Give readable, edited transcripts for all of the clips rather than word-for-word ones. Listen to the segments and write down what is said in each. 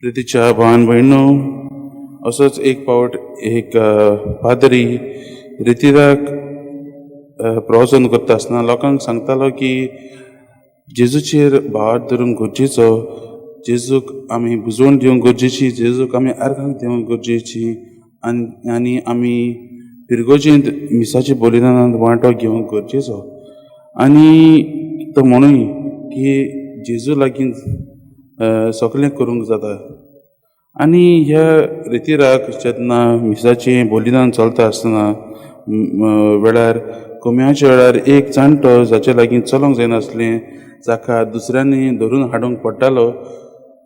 प्रितीच्या भावान भयणो, असोच एक पावट एक पाद्री रितिराक प्रवचन करता आसतना लोकांक सांगतालो की जेजूचेर भावार्थ धरूंक गरजेचो, जेजूक आमी बुजवण दिवंक गरजेची, जेजूक आमी आर्गां दिवंक गरजेची आनी आमी पिरगोजेंत मिसाच्या बलिदानांत वांटो घेवंक गरजेचो. आनी तो म्हणूय की जेजू लागीं सगळें करूंक जाता. आनी ह्या रितिराक जेन्ना मिसाचें बलिदान चलता आसतना वेळार कोम्याच्या वेळार एक जाणटो जाचे लागीं चलोंक जायनासलें, जाका दुसऱ्यांनी धरून हाडूंक पडटालो,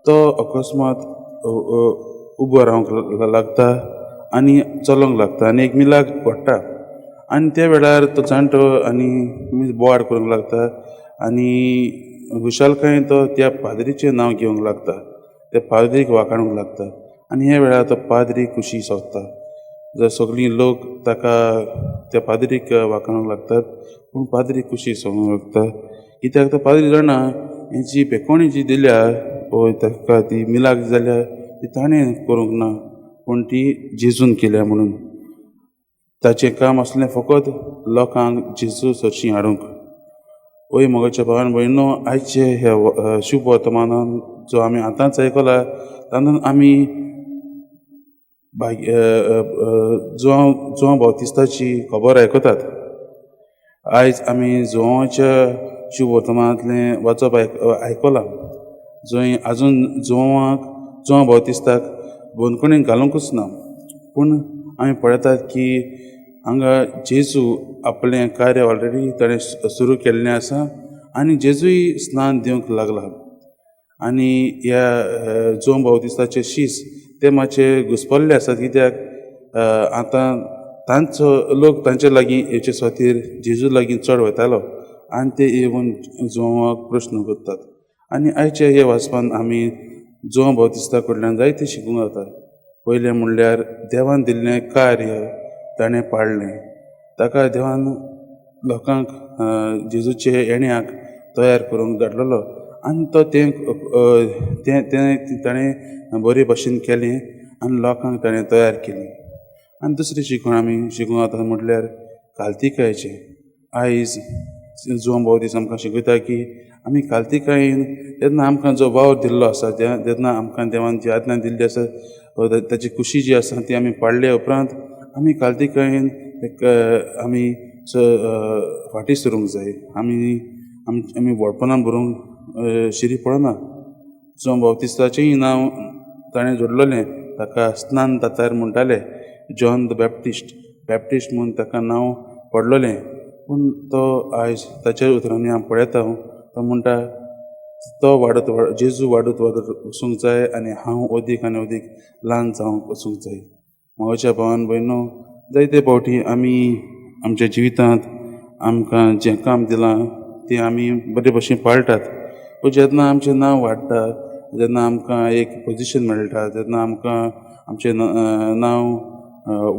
तो अकस्मात उबो रावंक लागता आनी चलोंक लागता आनी एक मिलाग्र पडटा. आनी त्या वेळार तो जाणटो आनी बोवाळ करूंक लागता आनी खुशालकायेन तो त्या पाद्रीचें नांव घेवंक लागता, त्या पाद्रीक वाखाणूंक लागता. आनी ह्या वेळार तो पाद्री खुशी सोदता. जर सगळीं लोक ताका त्या पाद्रीक वाखाणूंक लागतात, पूण पाद्री खुशी सोदूंक लागता, कित्याक तो पाद्री जाणा हेची पेकोणी जी दिल्या पळय ताका ती मिलाग्र जाल्या ती ताणें करूंक ना, पूण ती जेजून केल्या. म्हणून ताचें काम आसलें फकत लोकांक जेजू सरशी हाडूंक. ओय मोगाच्या भावान भयणो, आयचे हे शुभ वर्तमानान जो आमी आतांच आयकला तातूंत आमी जुवांव बाप्तिस्ताची खबर आयकतात. आयज आमी जुवांच्या शुभ वर्तमानांतलें वाचप आयकलां, जंय आजून जुवांव बाप्तिस्ताक बंदखणींत घालुंकूच ना, पूण आमी पळयतात की हांगा जेजू आपलें कार्य ऑलरेडी ताणें सुरू केल्लें आसा आनी जेजूय स्नान दिवंक लागला. आनी ह्या जुवांव बाप्तिस्ताचे शीस ते मातशे घुसपल्ले आसात, कित्याक आतां तांचो लोक तांचे लागीं येवचे खातीर जेजू लागीं चड वतालो आनी ते येवन जुवांवाक प्रश्न करतात. आनी आयचे हे वाचपान आमी जुवांव बाप्तिस्ता कडल्यान जायतें शिकूंक जाता. पयलें म्हणल्यार देवान दिल्लें कार्य ताणें पाळ्ळें. ताका देवान लोकांक जेजूचे येण्याक तयार करूंक धाडलेलो आनी तो तें तें ताणें बरे भाशेन केलें आनी लोकांक ताणें तयार केली. आनी दुसरें शिकूण आमी शिकूंक जाता म्हटल्यार काल्तिकायेचें. आयज जुवांव बाप्तिस्त आमकां शिकयता की आमी काल्तिकायेन जेन्ना आमकां जो वावर दिल्लो आसा, जेन्ना आमकां देवान जी आज्ञा दिल्ली आसा, ताची खुशी जी आसा ती आमी पाळ्ळे उपरांत आमी काल्तिकायेन एक आमी फाटीं सरूंक जाय. आमी आमी व्हडपणां बरोवंक शिरी पडना. जुवांव बाप्तिस्ताचेंय नांव ताणें जोडलेलें, ताका स्नान दातार म्हणटाले, जॉन the Baptist, Baptist म्हूण ताका नांव पडलेलें. पूण तो आयज ताच्या उतरांनी हांव पळयता, तो म्हणटा तो वाडत जेजू वाडत वाडत वचूंक जाय आनी हांव अदीक आनी अदीक ल्हान जावंक वचूंक जाय. म्हज्या भावान भयणो, जायते फावटी आमी आमच्या जिवितांत आमकां जें काम दिलां तें आमी बरे भशेन पाळटात, पूण जेन्ना आमचें नांव वाडटा, जेन्ना आमकां एक पोजिशन मेळटा, जेन्ना आमकां आमचें नांव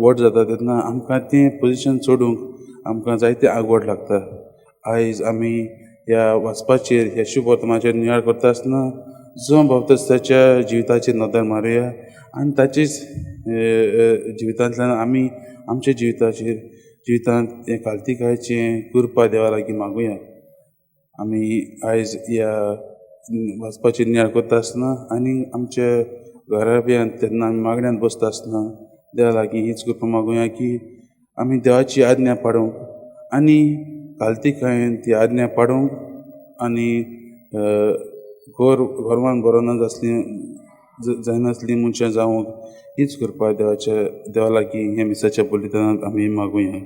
व्हड जाता, तेन्ना आमकां तें पोजिशन सोडूंक आमकां जायते आगवड लागता. आयज आमी ह्या वाचपाचेर, ह्या शुभ वर्तमानाचेर नियाळ करता आसतना जुवांव बाप्तिस्ताच्या जिविताचेर नदर मारुया आनी ताचेच जिवितांतल्यान आमी आमच्या जिवितांत हें काल्तिकायेचें कृपा देवा लागीं मागुया. आमी आयज ह्या वाचपाचेर नियाळ करता आसतना आनी आमच्या घराब्यांत जेन्ना आमी मागण्यांत बसता आसतना देवा लागीं हीच कृपा मागुया की आमी देवाची आज्ञा पाडूंक आनी काल्तिकायेन ती आज्ञा पाडूंक आनी गोरवान बरो ना जायनासली मनशां जावंक हीच कृपा देवा लागीं ह्या मिसाच्या बलिदानांत आमी मागुया.